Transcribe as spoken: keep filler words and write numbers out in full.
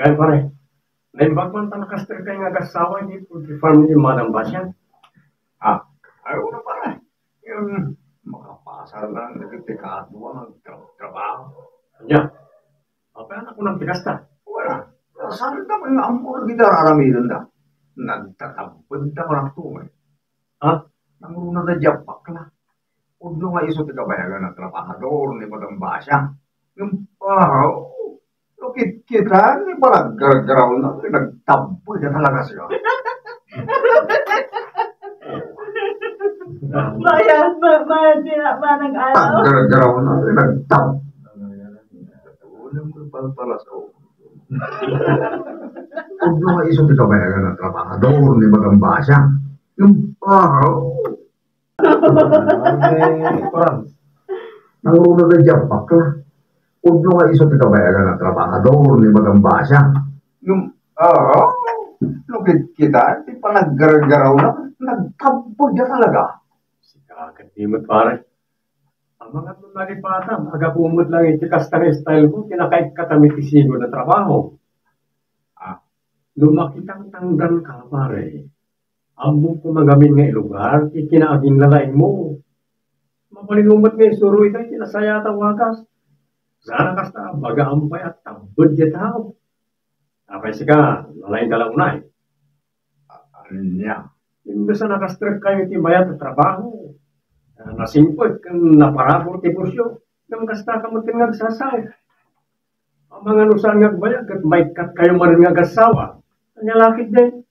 Ay, pare, naimbag man ta nakaster kay nga agasawa iti poultry farm ni Madam Basia. Ah, ay, wala, pare. Yung makapasar lang dagiti kaduan nga tra-, trabaho. Anya? Apay a kunam ti kasta? Wala. Saan ka man nga ammor dagiti araramidenda? Nagtatabbed ta marakto, eh. Ha? Nangruna da diay bakla. Pudno nga isu ti kabayagan a trabahador ni Madam Basia. Ngem, ah, no kitkita ni panaggargaraw na, nagtabbed dayta talaga siya. Bayan, ba-, bayan, sila, manang araw. Paggargaraw na, nagtab-, Unang palpalas, oh. Pudno nga isu ti kabayagan a trabahador ni Madam Basia. Yung, ah, Ay, Franz. Nangruna da diay bakla. Pudno nga isu ti kabayagan a trabahador ni Madam Basia. Yung, ah, no kitkita, ti panaggargaraw na, nagtabbed dayta talaga. Sika ket di met, pare. Amangan no nalipatam, agapu met lang iti kasta nga style mo, kinakaikkatam iti sigud a trabaho. Ah, no makitangtangdan ka, pare, ammom koma ngamin nga ilugar ti kinaaginlalaingmo. Mabalin met nga isuro ita iti nasayat a wagas. Saan a kasta, baga ampay a tabbed diay tao. Apay sika, nalaing ka la unay. Ania? Imbes a nakastrek kayo iti mayat a trabaho, nasingpet ken naparabur ti pusyo, ngem kasta ka met ken nga agsasaw. Amangan no saan nga agbayag ket maikkat kayo manen nga agasawa. Ania la ketdi?